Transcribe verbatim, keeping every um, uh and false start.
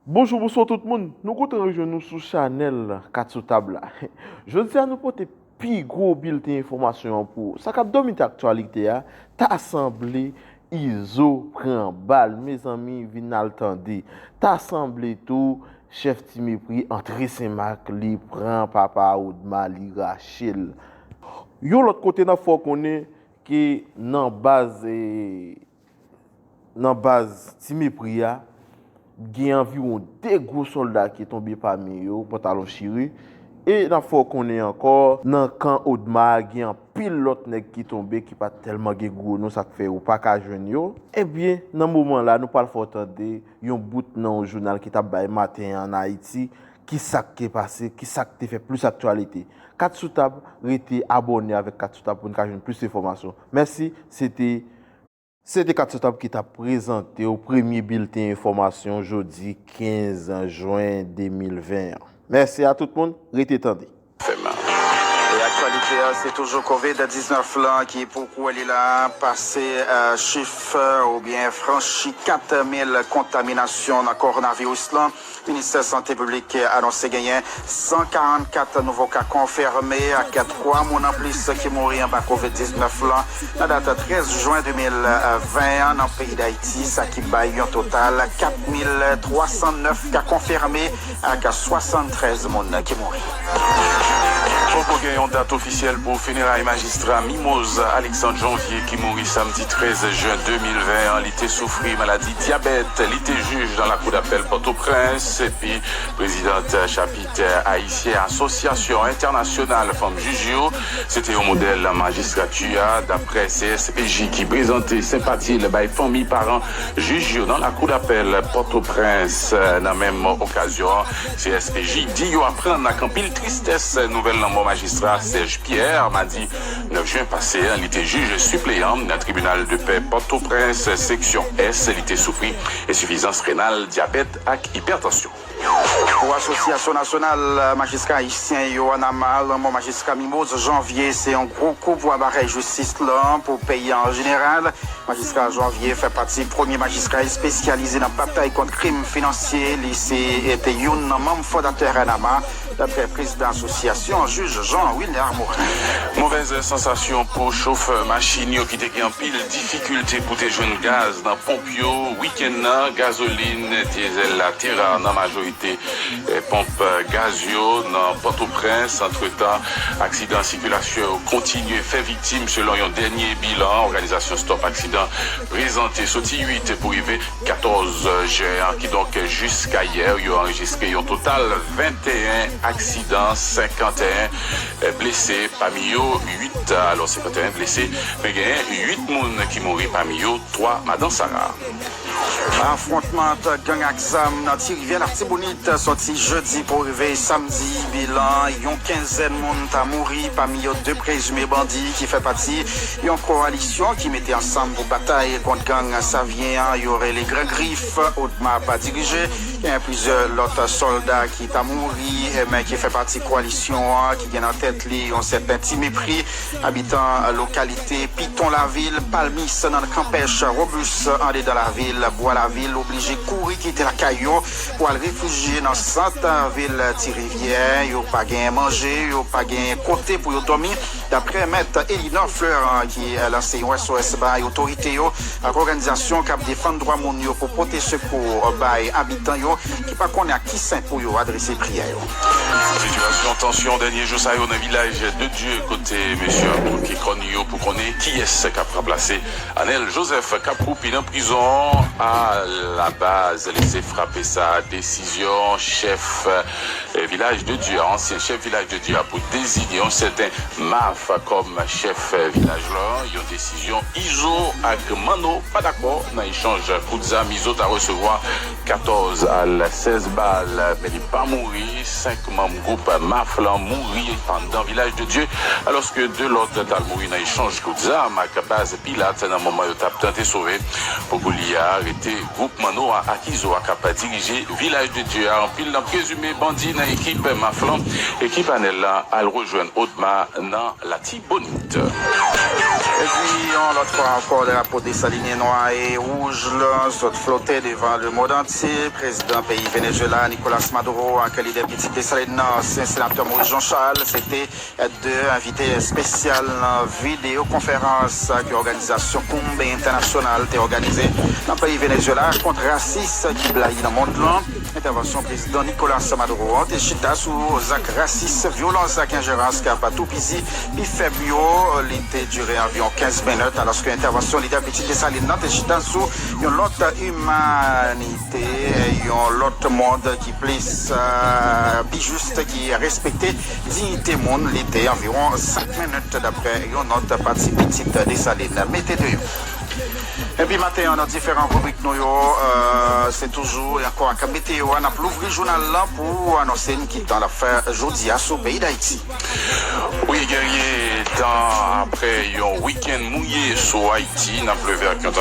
Bonjou, bonswa tout moun. Nou kontan rejwenn nou sou chanèl Kat sou tab la. Jodi a, nou pote pi gwo bilten enfòmasyon an pou ou. Sa k ap domine aktyalite a, ta sanble Izo pran bal, mezanmi, vin al tande. Ta sanble tou, chèf Ti Mepri antre Senmak, li pran papa Odma, li rache l. Yon lòt kote, n ap fè w konnen ke nan baz, e, nan baz Ti Mepri a, gen anviwon de gwo sòlda ki tonbe, pami yo pantalon chire. E n ap fè w konnen ankò, nan kan Odma a, gen anpil lòt nèg ki tonbe ki pa t tèlman gen gwo non, sa k fè ou pa ka jwenn yo. Ebyen, nan moman la, nou pral fè w tande yon bout nan yon jounal ki t ap bay maten an ann Ayiti, ki sa k te pase, ki sa k te fè plis aktyalite. Kat sou tab, rete abòne avèk Kat sou tab pou n ka jwenn plis enfòmasyon. Mèsi, se te Se te Kat sou tab ki t ap prezante w premye bilten enfòmasyon jodi kenz jen de mil ven an. Mèsi a tout moun, rete tande. E aktyalite a, se toujou kovid diznèf lan ki pou kouwè li la, pase, eh, chif, eh, oubyen franchi kat mil kontaminasyon nan kowonaviris lan. Ministè Sante Piblik anonse genyen san karannkat nouvo ka konfime ak twa moun anplis ki mouri anba kovid diznèf lan nan dat trèz jen de mil ven an nan peyi Dayiti, sa ki bay yon total kat mil twa san nèf ka konfime ak swasanntrèz moun ki mouri. Poko gen yon dat ofisyèl pou fineray majistra Mimoz Alexandre Janvier ki mouri samdi trèz jen de mil ven an. Li te soufri maladi dyabèt. Li te jij nan lakou dapèl Pòtoprens epi prezidant chapit ayisyen Asosyasyon Entènasyonal Fanm Jij yo. Se te yon modèl nan majistrati a, daprè C S P J ki prezante senpati l bay fanmi, paran jij yo nan lakou dapèl Pòtoprens. Nan menm okazyon an, C S P J di yo aprann ak anpil tristès nouvèl lanmò majistra Serge Pierre, madi nèf jen pase a. Li te jij sipleyan nan tribinal de pè Pòtoprens, seksyon S. Li te soufri ensifizans renal, dyabèt ak ipètansyon. Pou Asosyasyon Nasyonal Majistra Ayisyen yo, ANAMAH, lanmò majistra Mimoz Janvier se yon gwo kou pou aparèy jistis lan, pou peyi a an jeneral. Majistra Janvier fè pati premye majistra espesyalize nan batay kont krim finansye. Li se, te youn nan manm fondatè ANAMAH, daprè prezidan asosyasyon, jij Jean Wilner Morin. Movèz sansasyon pou chofè machin yo ki te gen anpil difikilte pou te jwenn gaz nan ponp yo wikenn nan. Gazolin, dyezèl la te ra nan majorite, eh, ponp, eh, gaz yo nan Pòtoprens. Antretan, aksidan sikilasyon yo kontinye fè viktim, selon yon dènye bilan òganizasyon Stop Aksidan prezante, soti uit pou rive katòz jen an. Kidonk, jiska yè, yo anrejistre yon total venteyen aksidan, senkanteyen blese, pami yo uit, alò, senkanteyen blese, men genyen uit moun ki mouri, pami yo twa madan Sara. Afwontman ant gang ak zam nan Ti Rivyè Latibonit soti jedi pou rive samdi. Bilan, yon kenzèn moun ta mouri, pami yo de prezime bandi ki fè pati yon kowalisyon ki mete ansanm pou batay kont gang savyen an yo rele Gran Grif, Odma pa dirije. Gen plizyè lòt sòlda ki ta mouri, men ki fè pati kowalisyon an, ki gen nan tèt li yon sèten Ti Mepri. Abitan lokalite Piton Lavil, Palmis, nan Kanpèch, Wobis, andedan lavil, Bwa Lavil, oblije kouri kite lakay yo pou al refijye nan sant vil Ti Rivyè. Yo pa gen manje, yo pa gen kote pou yo dòmi. Daprè mèt Elinor Fleuran, ki lanse yon S O S bay otorite yo ak òganizasyon k ap defann dwa moun yo pou pote sekou bay abitan yo ki pa konnen ak ki sen pou yo adrese priyè yo. Sitiyasyon tansyon dènye jou sa yo nan Vilaj de Dye, kote mesye ap twoke kòn yo pou konnen kiyès k ap ranplase Anèl Joseph k ap kwoupi nan prizon. A la baz, lese frape sa, desizyon chèf, eh, Vilaj de Dye a, ansyen chèf Vilaj de Dye a, pou deziye yon sèten Maf kòm chèf vilaj la, yon desizyon Izo ak Manno pa dakò. Nan echanj kout zam, Izo ta resevwa katòz al sèz bal, men li pa mouri. Senk manm gwoup Maf lan mouri anndan Vilaj de Dye, alòske de lòt t al mouri nan echanj kout zam ak baz Pilat nan moman yo t ap tante sove. Pou koulye a, rete gwoup Manno a ak Izo a k ap dirije Vilaj de Dye a. Anpil nan prezime bandi nan ekip Maf lan, ekip Anèl la al rejwenn Odma nan Latibonit. Epi, yon lòt fwa ankò, drapo Desalinyen nwa e wouj lan sot flote devan lemonn antye. Prezidan peyi Venezuela, Nicolas Maduro, ak lidè pitit Desalin nan, ansyen senatè Maurice Jean Charles, se te de envite espesyal nan videyo konferans ke òganizasyon Koumbe Entènasyonal te òganize nan peyi Venezuela kont rasis ki blayi nan mond lan. Entèvansyon prezidan Nicolas Maduro an te chita sou zak rasis, vyolans ak enjerans k ap toupizi pi fèb yo. Li te dire anviwon kenz minit, alòske entèvansyon lidè pitit Desalin nan te chita sou yon lòt imanite, yon lòt mond ki plis, euh, pi jis, ki respekte diyite moun. Li te anviwon senk minit, daprè yon nòt pati pitit Desalin mete deyò. Epi maten an, nan diferan ribrik nou yo, euh, se toujou e ankò ak meteo a, n ap louvri jounal lan pou anonse n ki tan l ap fè jodi a sou peyi Dayiti. Wi, Guerrier, tan apre yon wikenn mouye sou Ayiti, n ap leve ak yon